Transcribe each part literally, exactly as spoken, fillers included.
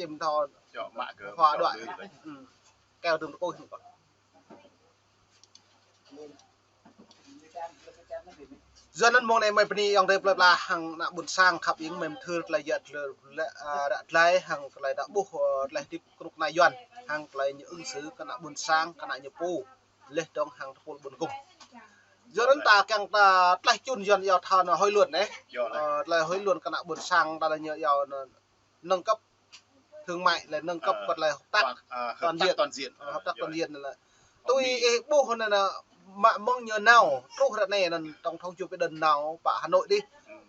Em thâo. Hua đuaĭ. Keo tơm tơkuih. Yua anŭn mơ̆ng anai mơi bơni ayŏng adơi plơi pla hăng ană ƀôn sang khăp ing mơi mơthưr tơlơi yơh tơlơi, a, ră tơlơi hăng tơlơi ta ƀuh, ơ, tơlơi hơdip kơnuk kơna Yuan hăng tơlơi ñu ứng xử kơ ană ƀôn sang, kơ ană ñu pô, laih dơ̆ng hăng tơpul ƀun kŭm. Yua anŭn ta kiăng ta tơlơi čun Yuan yua thâo anŭn hơi luôn anai. Ơ, tơlơi hơi luôn kơ ană ƀôn sang ta anŭn ñu yua anŭn nâng cấp thương mại, là nâng cấp, ờ, bật là hợp tác toàn, ờ, hợp toàn tác diện, toàn diện. Ờ, hợp tác toàn diện là tui ih ƀuh anŭn, anŭn mă mơ̆ng ñu nao truh ră anai anŭn tổng thống Joe Biden nao pơ Hà Nội đi.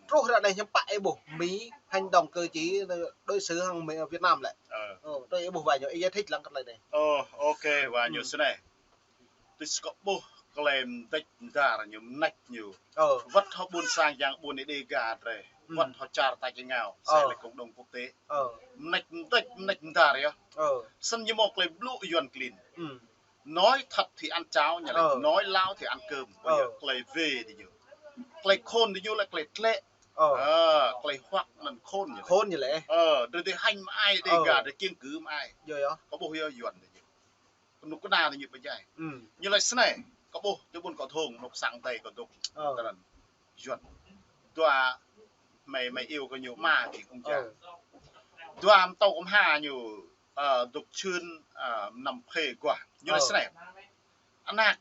Truh ră anai hiư̆m pă ih ƀuh Mi hành động cử chỉ đối xử hăng Mi, Việt Nam lĕ. Ơ, tui ih ƀuh wa ñu, ih giải thích lăng kơ tơlơi anai. Ơ, ok, wa ñu snei. Tui si kâo ƀuh klem mdĕč mdar ñu mnĕč ñu. Ơ. Wăt hŏ ƀôn sang yang ƀôn Đêga drei. Wăt hŏ čar ta či ngao. Ơ. Sẽ là cộng đồng quốc tế. Ơ. Mnĕč mdĕč mnĕč mdar yơh. Ơ. Snăn ñu mâo klei blŭ Yuan klin. Nói thật thì ăn cháo ñu lĕ. Ơ. Nói láo thì ăn cơm. Ơ. Klei wê di ñu. Klei khôn di ñu lĕ klei tlĕ. Ơ. Ơ, klei huăk anăn khôn ñu lĕ. Khôn ñu lĕ. Ơ, drei dê hêñ mă ai Đêga, drei kiêng kơ mă ai. Yơh, yơh. Kâo ƀuh yơh Yuan di ñu. Kơnuk kơna ñu pơdjai. Ñu laĭ snei, kâo ƀuh tui ƀuôn kâo thŏng, kơnuk sang tơi kâo dŏ. Tơrăn Yuan. Dua mơi, mơi iâu kơ ñu mă kĭ kông čang. Dua mtâo kơ mha ñu, ơ, dŏ čưn, ơ, năm phê gua. Ñu laĭ snei. Anak,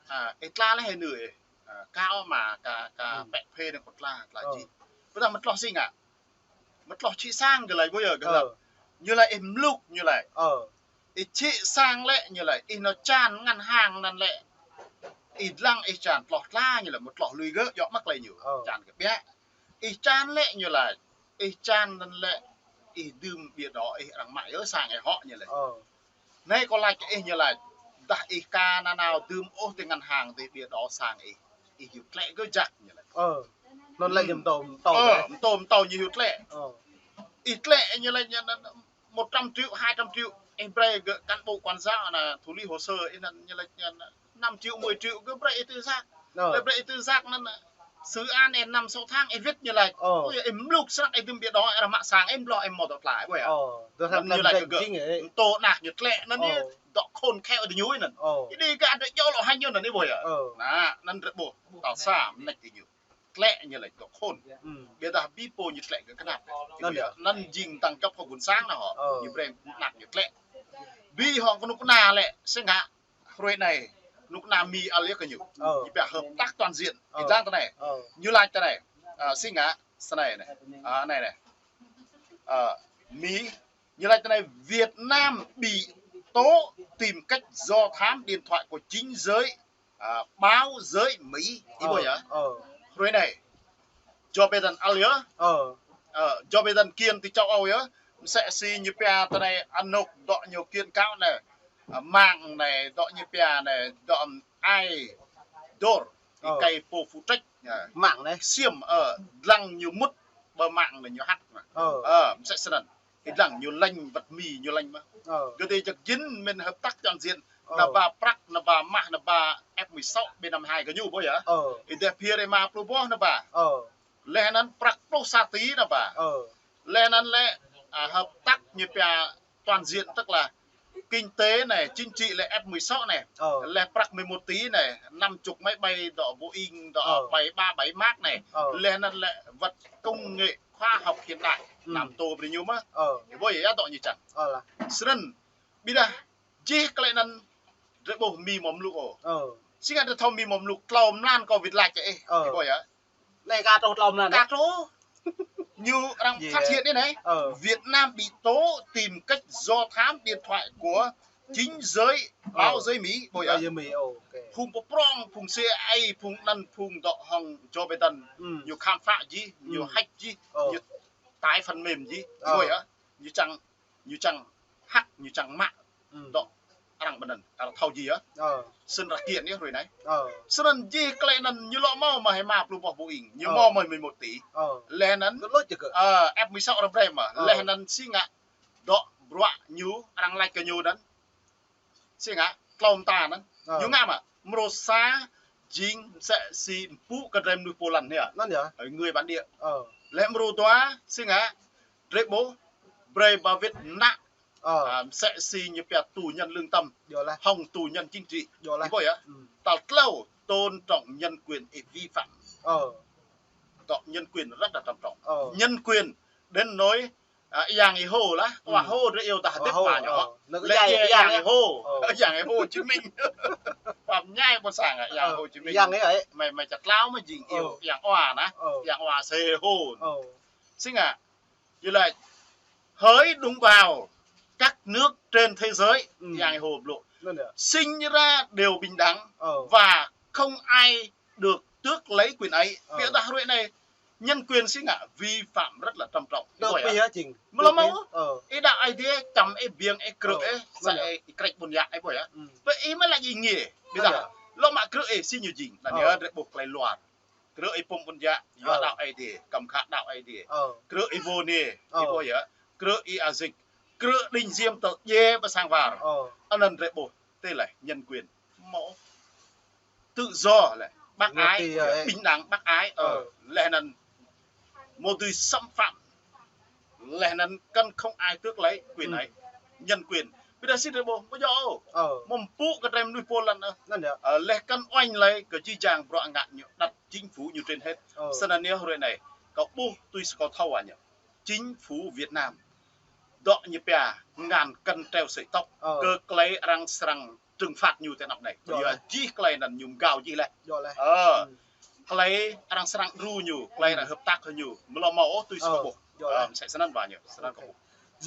a, ih tla leh ih nư ih. A, kâo mă ka, ka pĕ phê anai kâo tla, tla jih. Ƀôdah mă tloh si ngă. Mă tloh čhĭ sang gơ̆ laĭ ƀuh yơh gơ̆ laĭ. Ñu laĭ ih mluk ñu laĭ. Ih čhĭ sang lĕ ñu laĭ. Ih nao čan ngân hàng anăn lĕ. Ih dlăng ih čan tloh tla ñu laĭ. Mă tloh lui gơ̆ djŏ mă klei ñu. Čan kơ ƀiă. Ih čan lĕ ñu laĭ. Ih čan anăn lĕ. Ih dưm ƀiă đŏ ih arăng mă yơh sang ih hŏ ñu laĭ. Anai kâo laĭ kơ ih ñu laĭ. Dah ih ka nanao dưm ôh ti ngân hàng ti ƀiă đŏ sang ih. Ih hiu tlĕ gơ̆ jak ñu laĭ. Ơ. Anŭn laĭ ñu mtâo, mtâo. Ơ, mtâo, mtâo ñu hiu tlĕ. Ih tlĕ ñu laĭ ñu anăn một trăm triệu, hai trăm triệu. Ih brơi gơ̆ cán bộ quản giáo anăn thụ lý hồ sơ ih anăn ñu laĭ ñu anăn năm triệu, mười triệu gơ̆ brơi ih tơl jak. Lĕ brơi ih tơl jak anăn Sư án ih năm sáu tháng ih wĭt ñu laĭ. Ơ. Ôi, ih mluk snăk ih dưm ƀiă đŏ ih arăng mă sang ih mloh ih mâo dŏ tla ƀuh yơh. Ơ, dŏ snăk ñu laĭ kơ gơ̆. Mtô anak ñu tlĕ anăn ñu dŏ khôn khéo di ñu anăn. Ih Đêga drei djŏ lŏ hêñ ñu anăn ih ƀuh yơh. Anăn drei ƀuh. Tal sa mnĕč di ñu. Tlĕ ñu laĭ dŏ khôn. Ƀiădah bi pô ñu tlĕ gơ̆ kơnăp. Anăn jing tăng găp hŏ ƀuôn sang anăn hŏ. Ñu brơi anak ñu tlĕ. Bi hŏ kơnuk kơna lĕ, si ngă. Hrơi anai, kơnuk kơna Mi ăl yơh kơ ñu. Ñu pia hợp tác toàn diện. Ih dlăng tơ anai. Ñu laĭ tơ anai. A, si ngă, snei anai. A, anai anai. A, Mi, ñu laĭ tơ anai Việt Nam bị tố tìm cách do thám điện thoại của chính giới, à, báo giới Mỹ. Ih ƀuh yơh. Hrơi anai. Joe Biden ăl yơh. Ơ, Joe Biden kiăng ti châu Âu yơh. Msĕ si ñu pia tơ anai anôk dŏ ñu kiăng kâo anai. A, mạng anai dŏ ñu pia anai dŏ ai dor. Ih kơi pô phu trĕč. Mạng anai. Siêm, ơ, dlăng ñu mŭt ƀơi mạng anai ñu hack anai. Ơ, msĕ snăn. Ih dlăng ñu lĕ wăt Mi ñu lĕ mơh. Gơ̆ dê jak jin mĭn hợp tác toàn diện. Anăn ba prăk, anăn ba mah, anăn ba F mười sáu, B năm hai gơ̆ ñu ƀuh yơh. Ih dê phier ih mă pluh boh anăn ba. Leh anăn prăk pluh sa tỉ anăn ba. Leh anăn lĕ, a, hợp tác ñu pia toàn diện tức là kinh tế anai, chính trị lĕ F mười sáu anai. Leh prăk mười một tỉ anai, năm chục máy bay dŏ Boeing, dŏ bảy ba bảy Max anai. Leh anăn lĕ wăt công nghệ khoa học hiện đại. Năm tô brơi ñu mơh. Ih ƀuh yơh dŏ ñu čang. Snăn, ƀiădah jih klei anăn drei ƀuh Mi mâo mluk ôh. Si ngă drei thâo Mi mâo mluk tlâo mlan kâo wĭt lač kơ ih. Ih ƀuh yơh. Anai ka truh tlâo mlan. Ka truh. Ñu arăng phát hiện anai. Việt Nam bị tố tìm cách do thám điện thoại của chính giới, báo giới Mỹ, ƀuh yơh. Phung pơprŏng, phung C I A, phung anăn, phung dŏ hŏng Joe Biden. Ñu khám phá jih, ñu hack jih, ñu tải phần mềm jih. Ih ƀuh yơh. Ñu čang ñu čang hack, ñu čang mă. Dŏ arăng ƀơi anăn, arăng thâo jih yơh. Snăn arăng kiện yơh hrơi anai. Snăn jih klei anăn ñu lŏ mâo mơh ih mă pluh boh Boeing, ñu mâo mơh mười một tỉ. Leh anăn, ơ, F mười sáu arăng brơi mơh. Leh anăn si ngă dŏ bruă ñu arăng lač kơ ñu anăn. Si ngă tlâo mta anăn. Ñu ngă mơh. Mrô sa jing msĕ si mpŭ kơ drei mnuih pô lăn anai. Anăn yơh. Ơ, người bản địa. Leh mrô dua si ngă drei ƀuh Brơi ba wĭt nă. Ơ. À, msĕ si ñu pia tù nhân lương tâm. Yơh lah. Hŏng tù nhân chính trị. Yơh lah. Ih ƀuh yơh. Tal klâo tôn trọng nhân quyền ih vi phạm. Ơ. Tôn trọng nhân quyền rất là trầm trọng. Ơ. Nhân quyền đến nỗi, à, yang ih hô lah, wa hô drei iâu tah dep wa ñu. Lĕ yang ih hô. Ơ. Yang ih hô Hồ Chí Minh. Pap ñai ƀôn sang, yang Hồ Chí Minh. Yang ih ơi. Mơi, mơi čăt klao mơi jing iâu yang wa nah. Ơ. Yang wa se hô. Ơ. Sing ah. Yơh lah, hỡi đồng bào các nước trên thế giới, yang ih hô blŭ. Sinh ra đều bình đẳng và không ai được tước lấy quyền ấy. Ơ. Ƀiădah hrơi anai, nhân quyền sing ah vi phạm rất là trầm trọng. Ih ƀuh yơh. Mlâo mâo, ih đaŏ Aê Diê, čăm ih, biêng ih, krư̆ ih, sa ih, ih krĕč ƀôn yă, ih ƀuh yơh. Pơ ih mơi laĭ ih ngiê, ƀiădah lŏ mă krư̆ ih, si ñu jing, anŭn yơh drei ƀuh tơlơi luar. Krư̆ ih pum ƀôn yă, yua đaŏ Aê Diê, kăm khă đaŏ Aê Diê. Krư̆ ih vô nia, ih ƀuh yơh. Krư̆ ih a dịch, krư̆ đĭng diêm tơl djai ƀơi sang war. Anŭn drei ƀuh, tơlơi nhân quyền. Mâo tự do lĕ, bác ái, bình đẳng bác ái, leh anŭn mâo dưi xâm phạm, leh anŭn cần không ai tước lấy quyền ấy. Nhân quyền. Ƀiădah si drei ƀuh, ƀu djơ̆ ôh. Mơ̆ pŭ kơ drei mơnuih pô lăn ôh. Ơ, leh kăn uănh lơi kơ jih jang bruă ngă ñu đặt chính phủ ñu trên hết. Snăn yơh hrơi anai, kâo ƀuh tui si kâo thâo wa ñu. Chính phủ Việt Nam dŏ ñu pia ngăn cấm treo sợi tóc, kơ tơlơi arăng srăng trừng phạt ñu tơ anăp anai. Yua jih tơlơi anŭn ñu mgao jih leh. Ơ. Tơlơi arăng srăng đru ñu, tơlơi arăng hợp tác hăng ñu. Mlâo mâo ôh tui si kâo ƀuh. Ơ, msĕ snăn wa ñu, snăn kâo ƀuh.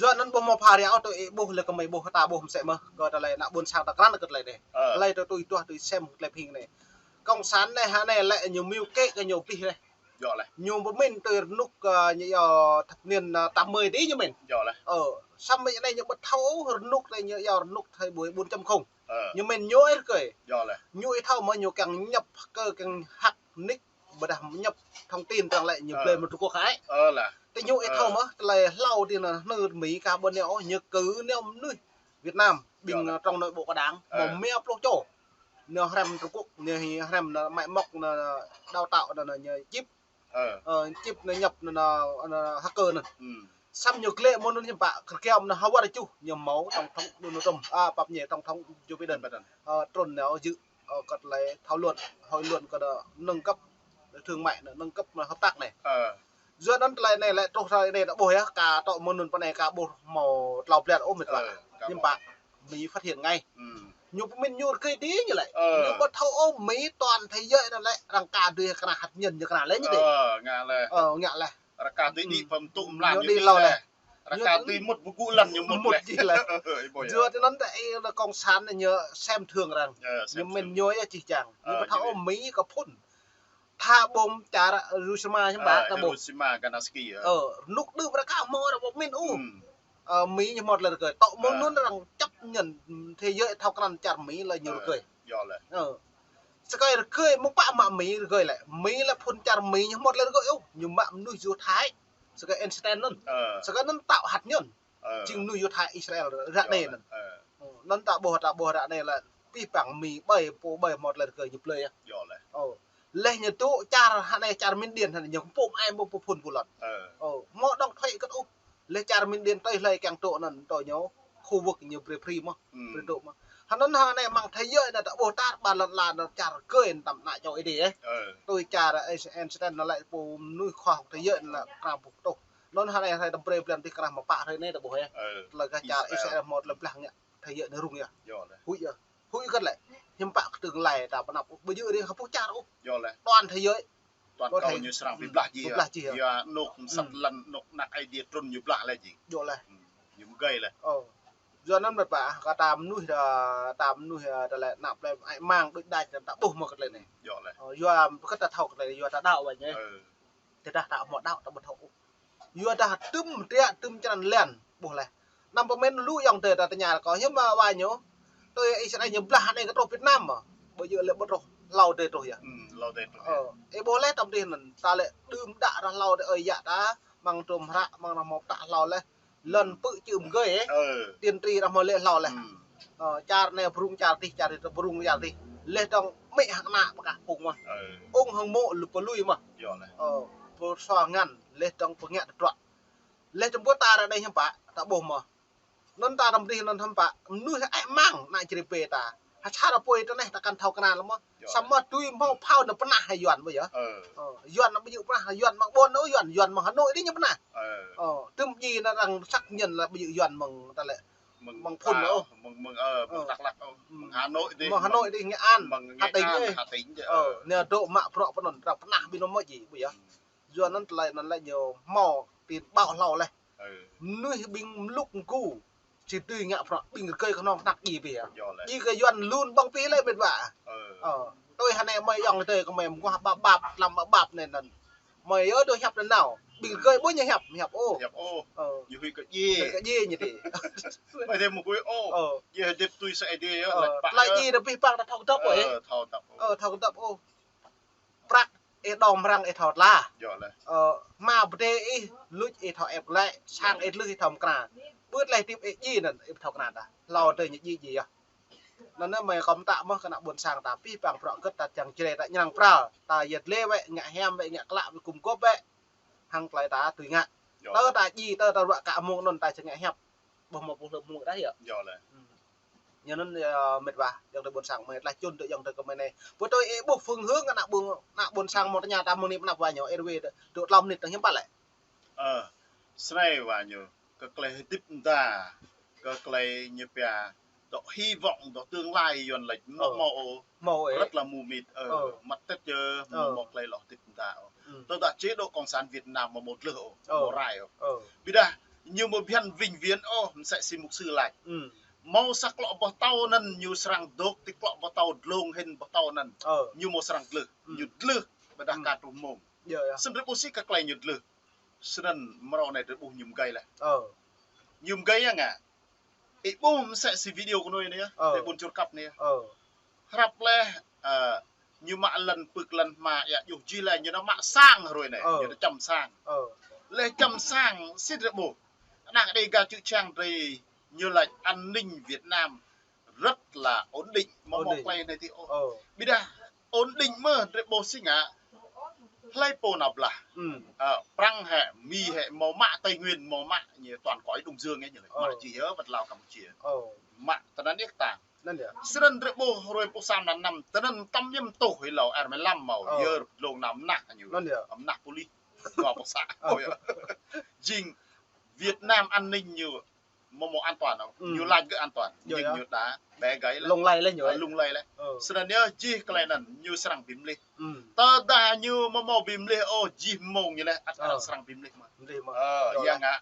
Yua anŭn ƀuh mâo phara ôh tui ih ƀuh lĕ kơ mơi ƀuh kơ ta ƀuh msĕ mơh. Kơ tơlơi ană ƀôn sang ta krăn kơ tơlơi anai. Tơlơi tui tui tuah tui sem tơlơi phing anai. Cộng sản anai hă anai lĕ ñu mơyŭ kĕ kơ ñu pih anai. Yơh lah. Ñu pơmĭn tui rơnŭk, ơ, ñu yua thập niên, ơ, tám mươi tih ñu mĭn. Yơh lah. Ơ, samơ̆ anai ñu ƀu thâo rơnŭk anai ñu yua rơnŭk thời buổi bốn chấm không. Ñu mĭn ñu ih rơkơi. Yơh lah. Ñu ih thâo mơ̆ ñu kiăng nhập kơ kiăng hack nick ƀiădah nhập thông tin arăng lĕ ñu blơi mơ̆ng Trung Quốc hă. Ơ lah. Tơ ñu ih thâo mơ̆, tơlơi hlâo tih anŭn hnư Mi ka ƀu nao ôh, ñu kơ nao mơnuih Việt Nam, ƀing trong nội bộ của đảng, mâo mia pluh čô. Nao hrăm Trung Quốc, nao hi hrăm anŭn mă mŏk anŭn đào tạo anŭn ñu chip. Ơ, chip anŭn nhập anŭn, anŭn hacker anŭn. Samơ̆ ñu glĕ mơ̆ng anŭn hiư̆m pă, kơ kiăng anŭn hơwăt čuh, ñu mâo tổng thống Donald Trump, à, pap ñu tổng thống Joe Biden. Ơ, trŭn nao dự, ơ, kơ tơlơi thảo luận, hội luận kơ anŭn nâng cấp thương mại anŭn, nâng cấp hợp tác anai. Yua anŭn tơlơi anai lĕ truh hrơi anai ta ƀuh yơh, ka tŏ mơ̆ng anŭn pơ anai ka ƀuh mâo klâo blan ôh mĕt wa. Hiư̆m pă Mi phát hiện ngay. Ñu pơmĭn ñu rơkơi tih ñu lĕ. Ñu ƀu thâo ôh Mi toàn thế giới anŭn lĕ arăng ka dưi kơnang hăt nhân ñu kơnang lĕ ñu tih. Ơ, ngă leh. Ơ, ngă leh. Arăng ka dưi đĭ pơm tŭ mlan ñu đĭ leh. Arăng ka dưi mŭt ƀu gŭ lăn ñu mŭt leh. Yua tơ anŭn ta ih cộng sản anai ñu sem thương arăng. Ñu mĭn ñu yơh jih jang. Ñu ƀu thâo ôh Mi kơ phŭn. Tha bom čar Hiroshima hiư̆m pă ta ƀuh. Hiroshima, Nagasaki. Ơ, rơnŭk đưm arăng ka mâo arăng ƀu mĭn ôh. Ơ, Mi ñu hmâo tơlơi rơkơi. Tŏ mơ̆ng anŭn arăng chấp nhận thế giới thâo krăn čar Mi lĕ ñu rơkơi. Ơ. Sơkơi rơkơi mơ̆ng pă mă Mi rơkơi lĕ. Mi lĕ phŭn čar Mi ñu hmâo tơlơi rơkơi ôh. Ñu mă mơnuih Yuh Thai. Sơkơi Einstein anŭn. Sơkơi anŭn tŏ hăt ñu. Jing mơnuih Yuh Thai Israel ră anai anŭn. Anŭn ta ƀuh, ta ƀuh ră anai lĕ pih păng Mi ƀai, pô ƀai hmâo tơlơi rơkơi ñu blơi yơh. Ơ. Leh ñu tŭ čar hă anai čar Miên Điên hă anai ñu kơ pôm ai mơ̆ pơphŭn pơlŏn. Ơ, mâo đóng thuế kơ ôh. Leh čar Miên Điên tơi hlơi kiăng tŭ anŭn tui ñu khu vực ñu brơi free mơ̆, brơi tŭ mơ̆. Hă anŭn hă anai mơ̆ng thế giới anai ta ƀuh tar ƀar lŏn ala anŭn čar rơkơi tăm ană čô Ơi Adai. Tui čar Einstein anŭn lĕ pô mơnuih khoa học thế giới anŭn lĕ krang pŭk tuh. Anŭn hă anai hrơi tăm brơi blan tih krah mơ̆ pă hrơi anai ta ƀuh yơh. Tơlơi kơ čar Israel hmâo tơlơi blah ngă thế giới anai rŭng yơh. Huĭ yơh. Huĭ kơ lĕ. Hiư̆m pă kơ tương lai ta pơnăp ôh. Ƀu djơ̆ riêng ha pŭ čar ôh. Toàn thế giới. Toàn cầu ñu srăng bi blah jih. Bi blah jih yơh. Yua anŭn sat lăn anŭn ană Ơi Adai trŭn ñu blah leh jing. Yơh leh. Ñu mơgơi leh. Ơ. Yua anŭn mĕt wa, kơ ta mơnuih ta, ta mơnuih ta lĕ ană plei ai mang đôč đač ta ƀuh mơ̆ kơ tơlơi anai. Yơh leh. Ơ, yua kơ ta thâo kơ tơlơi yua ta đaŏ wa ñu. Tơdah ta hmâo đaŏ ta ƀu thâo ôh. Yua dah tŭm triă tŭm črăn lăn ƀuh leh. Anăm pơmĭn lu ayŏng adơi ta tơña kơ hiư̆m mơ̆ wa ñu. Tui Israel ñu blah anai kơ truh Việt Nam mơ̆. Ƀu djơ̆ lĕ ƀu truh. Hlâo adih truh yơh. Ơ, ih ƀuh leh tăm tih anŭn. Ta lĕ đưm đă rah hlâo adih ơi yă ta. Mơ̆ng trôm hră, mơ̆ng rah mâo pơtă hlâo leh. Lŏn pư̆ čư̆ mơgơi ê. Tiên tri rah mâo lĕ hlâo leh. Ơ, čar anai brŭng čar tih, čar tih brŭng čar tih. Leh dong mĕ hăng ană pơkă pung mơ̆. Ung hăng mô̆ lu pơlui mơ̆. Ơ, pơsua ngăn, leh dong pơngă tơdruă. Lĕ tơm pơ ta ră anai hiưm pă, ta ƀuh mơ̆. Anŭn ta răm rih anŭn hiưm pă, mơnuih ĕh măng, ană čơrĭ pê ta. Hă čar apui tơ anai ta kăn thâo kơnăl mơ̆. Samơ̆ tui hmâo phao anŭn pơnah hă Yuan mơ̆ yơh. Ơ. Ơ, Yuan anŭn ƀu djơ̆ pơnah, Yuan mơ̆ng ƀôn ôh, Yuan, Yuan mơ̆ng Hà Nội đĭ ñu pơnah. Ơ. Ơ, tơm djai anŭn arăng xác nhận là ƀu djơ̆ Yuan mơ̆ng ta lĕ. Mơ̆ng, mơ̆ng phun ôh. Mơ̆ng, mơ̆ng, ơ, mơ̆ng Dak Lak ôh. Mơ̆ng Hà Nội đĭ. Mơ̆ng Hà Nội đĭ, Nghệ An, Hà Tĩnh đĭ. Hà Tĩnh đĭ, ơ. Ơ, anai dŏ mă bruă pơ anŭn, arăng pơnah ƀing anŭn mơ̆ djai, ƀu yơh. Yuan anŭn tơlơi anŭn lĕ ñu hmâo tin ƀâo hlâo laih. Ơ. Mơnuih ƀing mluk mgu. Či tui ngă bruă ƀing rơgơi kơhnong kơnăk djai pih hă. Djai kơ Yuan lun ƀơ̆ng pih lĕ mĕt wa. Ơ. Ơ. Tui hă anai mơi ayŏng adơi kơ mơi mơguah ƀap ƀap, tlam ƀap ƀap anai anŭn. Mơi yơh dŏ hiăp anŭn nao. Ƀing rơgơi ƀu ñu hiăp, hiăp ôh. Hiăp ôh. Ơ. Ñu huĭ kơ djai. Huĭ kơ djai ñu đĭ. Mơi adơi mơ̆ huĭ ôh. Ơ. Djai hơdip tui sa Ơi Adai yơh. Ơ. Laĭ pă tơlơi yơh. Djai rơbih păng ta thâo kơdŏp ôh. Ơ, thâo kơdŏp ôh. Thâo kơdŏp ôh. Prăk ih đong mrăng ih thâo tla. Djơ̆ laih. Ơ, hma pơdê ih luč ih thâo ĕp glaĭ, sang ih dlưh ih thâo mơkra. Ƀu tlaih hơdip ih djai anŭn ih thâo kơnăl ta. Hlâo adơi ñu djai djai yơh. Anŭn anai mơi kâo pơtă mơ̆ kơ ană ƀôn sang ta, pih păng bruă hơget ta čang čre ta ñrăng pral, ta yăt lĕ wĕ, ngă hiam wĕ, ngă klă wĕ, gum gôp wĕ. Hăng tơlơi ta tui ngă. Djơ̆. Tơ ta djai, tơ ta ruă kơ mơ̆ng anŭn ta či ngă hiăp. Ƀuh mơ̆ ƀuh lơ̆m mơ̆ng dah yơh. Djơ̆ laih. Hmm. Ñu anŭn, ơ, mĕt wa, ayŏng adơi ƀôn sang mơi tlaih čun tơ ayŏng adơi kơ mơi anai. Pơtui ih ƀuh phương hướng ană ƀôn, ană ƀôn sang mơ̆ tơña ta mơ̆ng anai pơ anăp wa ñu, ơ, rơwe tơ, tơ tlam mơnit tơ̆ng hiưm pă lĕ. Ơ, snei wa ñu, kơ tơlơi hơdip mơda, kơ tơlơi ñu pia, dŏ hy vọng, dŏ tương lai Yuan laĭ, mơ̆ mơ̆ ôh. Mơ̆ ôh, ơ. Rất là mù mịt, ơ, ơ. Măt tĕt yơh, mơ̆ mơ̆ tơlơi lŏ hơdip mơda ôh. Tơdah chế độ cộng sản Việt Nam mơ̆ mơ̆ dlưh ôh, mơ̆ rai ôh. Ƀiădah, ñu mơ̆ phiăn vĩnh viễn ôh, mơsĕ si mục sư laĭ. Mơ̆ sa klŏ boh tâo anŭn ñu srăng dŏ, ti klŏ boh tâo dlông hĭn boh tâo anŭn. Ñu mơ̆ srăng dlưh, ñu dlưh, ƀiădah ka truh mông. Snăn drơi ƀuh si kơ tơlơi ñu dlưh. Snăn mrâo anai drơi ƀuh ñu mgei laih. Ñu mgei yơh ngă. Ih ƀuh mơsĕ si video kơ nui anai yơh, ti ƀuôn Čư̆ Kăp anai yơh. Hrăp laih, ơ, ñu mă lăn pưk lăn hma ia juh jih laih ñu nao mă sang hrơi anai, ñu nao čăm sang. Laih čăm sang, si drơi ƀuh. Ană Đêga čư̆ čhiăng drơi ñu laĭ an ninh Việt Nam rất là ổn định, mơ̆ mơ̆ tơlơi anai ti ôh. Ƀiădah ổn định mơ̆ drơi ƀuh si ngă. Hlơi pô nao blah. Ơ, Prăng hĕ, Mi hĕ, mơ̆ mă Tây Nguyên, mơ̆ mă ñu toàn cõi Đông Dương ñu laĭ. Mă jih yơh, wăt Lào Campuchia. Mă tơnăn yơh ta. Snăn drơi ƀuh hrơi pô sa mlan năm, tơnăn tăm yơh tuh hlâo R mười lăm mơ̆, yơh dlông nao mơnah ñu. Mơnah polis. Dua pô sa. Jing Việt Nam an ninh ñu mơ̆ mơ̆ an toàn ôh. Ñu laĭ gơ̆ an toàn. Nhưng ñu đa bĕ gai laih. Lung lay laih ñu. Lung lay laih. Snăn yơh jih tơlơi anŭn ñu srăng bi mlih. Tơdah ñu mơ̆ mơ̆ bi mlih ôh jih mông ñu laih ăt arăng srăng bi mlih mơ̆. Yua ngă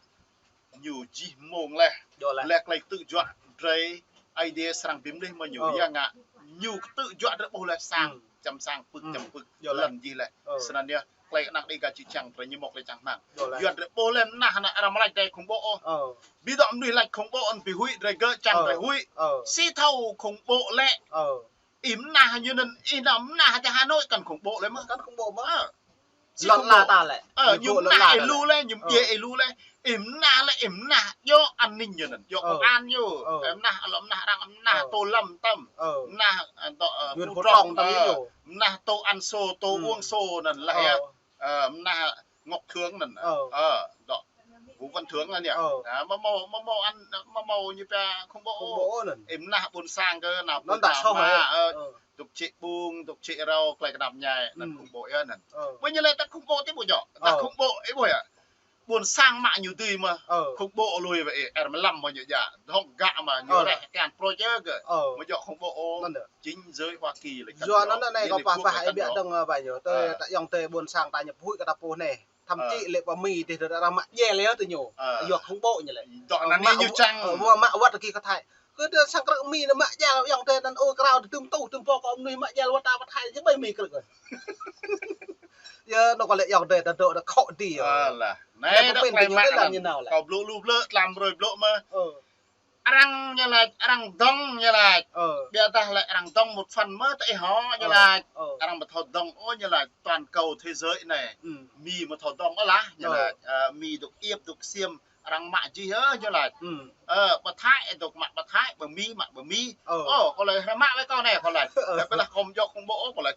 ñu jih mông laih. Laih tơlơi kơtư̆ juă drơi Ơi Adai srăng bi mlih mơ̆ ñu. Yua ngă ñu kơtư̆ juă drơi ƀuh laih sang. Čăm sang pưk čăm pưk. Lăn jih laih. Snăn yơh. Tơlơi ană Đêga čư̆ čhiăng drơi ñu mơ̆ tơlơi čang hmang. Yua drơi ƀuh laih mơnah ană arăng mă laĭ drơi khủng bố ôh. Bi dŏ mơnuih laĭ khủng bố anŭn bi huĭ drơi gơ̆ čang drơi huĭ. Si thâo khủng bố lĕ. Ih mơnah ñu anŭn, ih nao mơnah ti Hà Nội kăn khủng bố lĕ mơ̆. Kăn khủng bố mơ̆. Lŏn la ta lĕ. Ơ, ñu mơnah ih lu laih, ñu mdjiê ih lu laih. Ih mơnah lĕ, ih mơnah djŏ an ninh ñu anŭn, djŏ công an ñu. Ih mơnah, lŏ mơnah arăng, mơnah tô Lâm tăm. Mơnah, ơ, tô, ơ, Nguyễn Phú Trọng tăm ñu. Mơnah tô ăn xô, tô uống xô anŭn laih yơh. Ơ, mơnah Ngọc Thưởng anŭn. Ơ, dŏ Vũ Văn Thưởng anŭn yơh. Mơ̆ mơ̆, mơ̆ mơ̆ an, mơ̆ mơ̆ ñu pia khủng bố. Khủng bố anŭn. Ih mơnah ƀôn sang kơ nao pơ nao hma, ơ, dŏ čĕ ƀung, dŏ čĕ rao, tơlơi kơnam ñai, anŭn khủng bố yơh anŭn. Ƀu ñu laĭ ta khủng bố ti ƀu djŏ. Ta khủng bố, ih ƀuh yơh. Ƀôn sang mă ñu dưi mơ̆. Khủng bố lui wĕ, R mười lăm mơ̆ ñu djă. Hŏng gơ̆ mơ̆ ñu reh kian prôč yơh gơ̆. Mơ̆ djŏ khủng bố ôh. Chính giới Hoa Kỳ laĭ kăn djŏ. Yua anŭn anai kâo pơhiăp biă dơ̆ng, ơ, ƀai ñu. Tơ ta ayŏng adơi ƀôn sang ta ñu pơhuĭ kơ ta pô anai. Thậm chí lĕ pơ Mi dih tơ arăng mă djel yơh tơ ñu. Yua khủng bố ñu lĕ. Dŏ anăn ñu čang. Mă, mă wăt kơ kơ Thái. Kơ tơ sang krư̆ Mi anŭn mă djel ayŏng adơi anŭn ôh krao tơm tuh tơm pô kơ mơnuih mă djel wăt ta wăt Thái či ƀai Mi krư̆. Yơh, anŭn kơ lĕ ayŏng adơi ta dŏ ta khŏ dih yơh. Alah. Anai dŏ tơlơi mă anŭn. Kâo blŭ lu blơ̆, tlam brơi blŭ mơ̆. Arăng ñu laĭ, arăng dŏng ñu laĭ. Ƀiădah lĕ arăng dŏng một phần mơ̆ tơ ih hŏ ñu laĭ. Arăng ƀu thâo dŏng ôh ñu laĭ. Toàn cầu thế giới anai. Mi mơ̆ thâo dŏng ôh lah ñu laĭ. Ơ, Mi dŏ iĕp dŏ ksiêm. Arăng mă jih yơh ñu laĭ. Ơ, ƀơ Thái dŏ mă ƀơ Thái, ƀơ Mi mă ƀơ Mi. Ơ, kâo laĭ hră mă wĕ kâo anai kâo laĭ. Laĭ ƀiădah kâo mơ̆ djŏ khủng bố ôh kâo laĭ.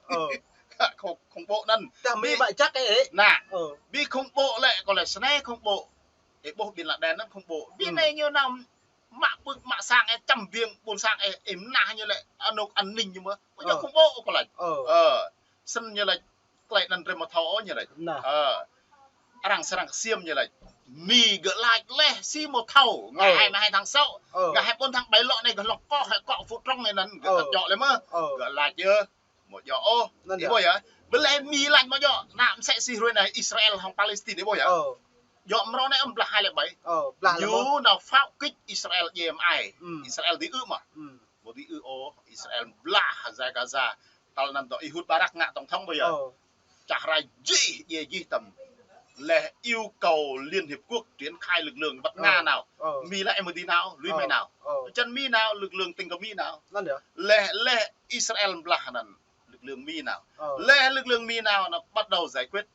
Khủng bố anŭn. Tơdah Mi mă jăk ê ê. Nah. Bi khủng bố lĕ kâo laĭ snei khủng bố. Ih ƀuh Bin Laden anŭn khủng bố. Bin anai ñu nao mă pưk mă sang ih čăm ƀing ƀôn sang ih, ih mơnah ñu lĕ anŏ an ninh ñu mơ̆. Ƀu djơ̆ khủng bố kơ lač. Ơ. Ơ, snăn ñu lač, tơlơi anŭn drei mơ̆ thâo ôh ñu lač. Ơ. Arăng srăng ksiêm ñu lač. Mi gơ̆ lač leh si mơ̆ thâo. Ngă hai mươi hai tháng sáu. Ơ. Ngă hai mươi bốn tháng bảy lŏ anai gơ̆ hlŏng koh, hai kŏ phu trong anai anŭn gơ̆ tăp djŏ leh mơ̆. Ơ. Gơ̆ lač yơh. Mơ̆ djŏ ôh. Anŭn yơh. Ih ƀuh yơh. Ƀơi leh Mi lač mơ̆ djŏ, anăm msĕ si hrơi anai Israel hŏng Palestine ih ƀuh yơh. Ơ. Djŏ mrâo anai ƀlah hai lĕ ƀai. Ơ, ƀlah leh mơ̆. Ñu nao pháo kích Israel djai mơai. Israel dưi ư mơ̆. Ƀu dưi ư ôh, Israel ƀlah giải Gaza. Tal anŭn dŏ Ehud Barak ngă tổng thống ƀuh yơh. Ơ. Čah rai jih, djai jih tăm. Leh yêu cầu Liên Hiệp Quốc triển khai lực lượng wăt Nga nao. Ơ. Mi lĕ mơ̆ dưi nao, lui mơ̆ nao. Ơ. Čăn Mi nao, lực lượng tinh kơ Mi nao. Anŭn yơh. Leh, leh Israel ƀlah anŭn, lực lượng Mi nao. Ơ. Leh lực lượng Mi nao, nó bắt đầu giải quyết.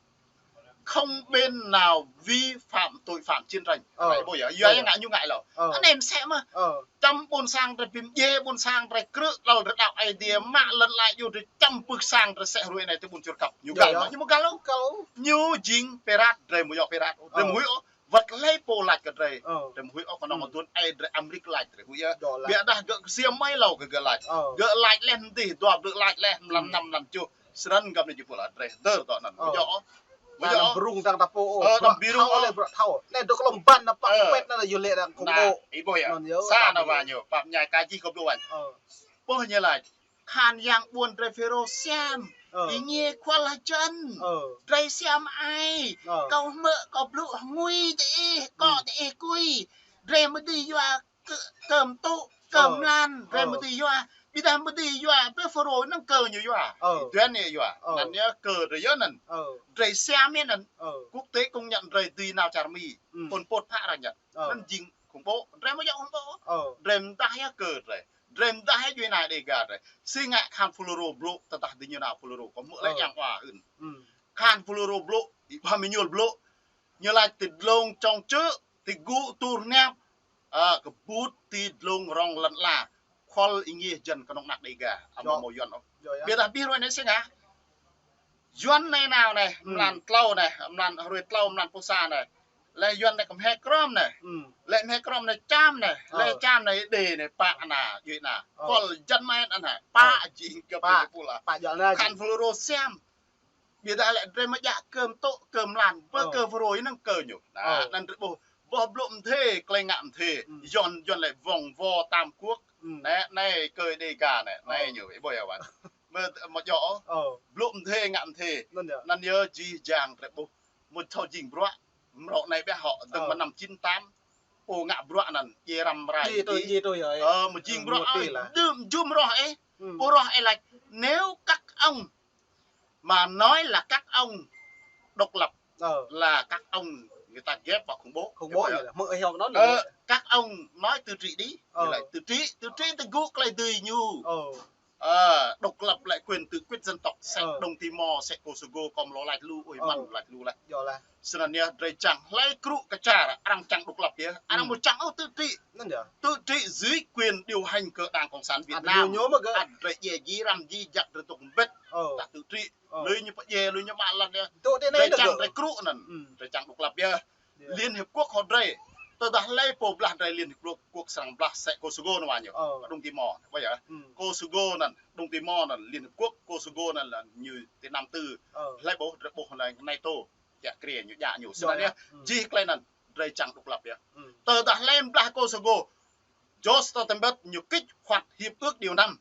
Không bên nào vi phạm tội phạm chiến tranh. Ơ. Anai ƀuh yơh, yua ngă ñu ngă lŏ. Ơ. Anai msĕ mơ̆. Ơ. Čăm ƀôn sang drei pim djai, ƀôn sang drei krư̆, lŏ drei đaŏ Aê Diê, mă lŏn lač yua drei čăm pưk sang drei sĕ hrơi anai tơ ƀôn Čư̆ Kăp. Ñu găl mơ̆, ñu mơ̆ găl ôh. Ñu jing pirat, drei mơ̆ yơh pirat. Drei mơ̆ huĭ ôh. Wăt leh pô lač kơ drei. Ơ. Drei mơ̆ huĭ ôh kơ nŏng adun ai drei Amrik lač drei huĭ yơh. Biă dah gơ̆ ksiêm mơ̆ lŏ gơ̆ lač. Ơ. Gơ̆ lač leh mơ̆ dih, dua blư̆ lač leh, mlam năm mlam tơjuh. Snăn găp anai jih pula drei dơr dŏ anŭn. Ƀu djŏ ôh. Ƀu djŏ ôh. Ƀu djŏ ôh. Ơ, đăm bi rŭng. Thâo leh, ƀrư̆ thâo. Anai dŏ kơ lŏm ban anŭn pă pĕt anŭn yơh lĕ arăng khủng bố. Ih ƀuh yơh. Anŭn yơh. Sa anŭn wa ñu, pap ñai ka jih kơ blŭ wan. Ơ. Pô ñu lač. Khan yang ƀuôn drei Phêrô siam. Ơ. Ih ngiê khual hơjăn. Ơ. Drei siam ai. Ơ. Kâo hmư̆ kâo blŭ hngui tơ ih, kŏ tơ ih kui. Drei mơ̆ dưi yua kơ, kơ mtŭ, kơ mlan, drei mơ̆ dưi yua. Ƀiădah mơ̆ dưi yua, ƀơi Phêrô anŭn kơ ñu yua. Ơ. Duan ñu yua. Ơ. Anŭn yơh kơ drei yơh anŭn. Ơ. Drei siam yơh anŭn. Ơ. Quốc tế công nhận drei dưi nao čar Mi. Pol Pot phă arăng ñăt. Ơ. Anŭn jing khủng bố. Drei mơ̆ djŏ khủng bố. Ơ. Drei mdah yơh kơ drei. Drei mdah yơh djuai ania Đêga drei. Si ngă khan Fulro blŭ, tơdah dưi ñu nao Fulro. Kâo hmư̆ leh yang wa hưn. Khan Fulro blŭ, ih ƀuh Mi ñu blŭ. Ñu lač ti dlông čŏng čư̆, ti gŭ tur hniap, ơ, kơƀut ti dlông rŏng lăn ala. Khual ih ngiê hơjăn kơ nŏng anak Đêga. Amâo mâo Yuăn ôh. Ƀiădah ƀiă hrơi anai si ngă. Yuăn anai nao anai, mlan tlâo anai, mlan hrơi tlâo, mlan pluh sa anai. Leh Yuăn anai kơ mhe krŏm anai. Leh mhe krŏm anai čam anai. Leh čam anai đe anai pă anai, djuai anai. Khual hơjăn mơ̆ anai, pă jing găp anai pula. Khan Fulro siam. Ƀiădah lĕ drei mơ̆ djă kơ mtŭ, kơ mlan, ƀơi kơ Fulro anŭn kơ ñu. Anŭn drei ƀuh, ƀuh blŭ mdê, klei ngă mdê. Yuăn, Yuăn lĕ vòng vo tam quốc. Anai, anai kơ Đêga anai, anai ñu, ih ƀuh yơh wan. Mơ̆, mơ̆ djŏ ôh. Blŭ mdê, ngă mdê. Anŭn yơh jih jang drei ƀuh. Mơ̆ thâo jing bruă, mrâo anai ƀiă hŏ, dơ̆ng mơ̆ năm chín tám. Pô ngă bruă anŭn, djai răm rai. Ơ, mơ̆ jing bruă, ơ, jum, jum roh ih. Pô roh ih lač, nếu các ông mà nói là các ông độc lập, là các ông người ta ghép vào khủng bố. Khủng bố. Các ông nói tự trị đi. Tự trị, tự trị, tự gŭ klei dưi ñu. Độc lập lại quyền tự quyết dân tộc, sĕ Đông Timor, sĕ Kosovo, kâo mlâo lač lu, ôi măn lač lu lač. Snăn yơh, drei čang hlei krŭ kơ čar, arăng čang độc lập yơh, arăng mơ̆ čang ôh tự trị. Tự trị dưới quyền điều hành của Đảng Cộng sản Việt Nam. Ăt drei djai jih răm jih jăk drei tŭk mbĭt. Dah tự trị. Lui ñu pơdjai, lui ñu mă lăn yơh. Drei čang drei krŭ anŭn. Drei čang độc lập yơh. Liên Hiệp Quốc hŏ drei. Tơdah hlei pô blah drei Liên Hiệp Quốc, Quốc srăng blah sĕ Kosovo anŭn wa ñu. Đông Timor, ƀuh yơh. Kosovo anŭn, Đông Timor anŭn, Liên Hiệp Quốc, Kosovo anŭn lĕ ñu ti năm tư. Hlei ƀuh, drei ƀuh lĕ NATO. Kiă kriê ñu djă ñu. Snăn yơh. Jih klei anŭn, drei čang độc lập yơh. Tơdah hlei blah Kosovo, Jens Stoltenberg ñu kích hoạt hiệp ước điều năm.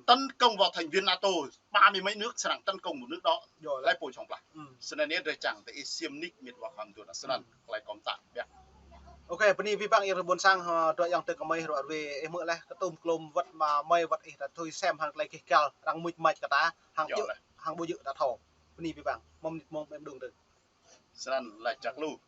Tấn công vào thành viên NATO, ba mươi mấy nước srăng tấn công một nước đó. Hlei pô čang blah. Snăn yơh drei čang tơ ih ksiêm nik mĭt wa khua mduôn. Snăn klei kâo mtă biă. Ôkê, bơni abih bang ih ƀuôn sang, hơ, dŏ yang tơ kơ mơi ruă ruê, ih hmư̆ leh kơ tŭm klôm wăt mă mơi wăt ih ta tui sem hăng klei gêh gal, arăng muč mač kơ ta, hăng ƀu djơ̆, hăng ƀu djơ̆ ta thâo. Bơni abih bang, mơ̆ mnĭt mông ƀem đung tơ. Snăn lač čăk lu.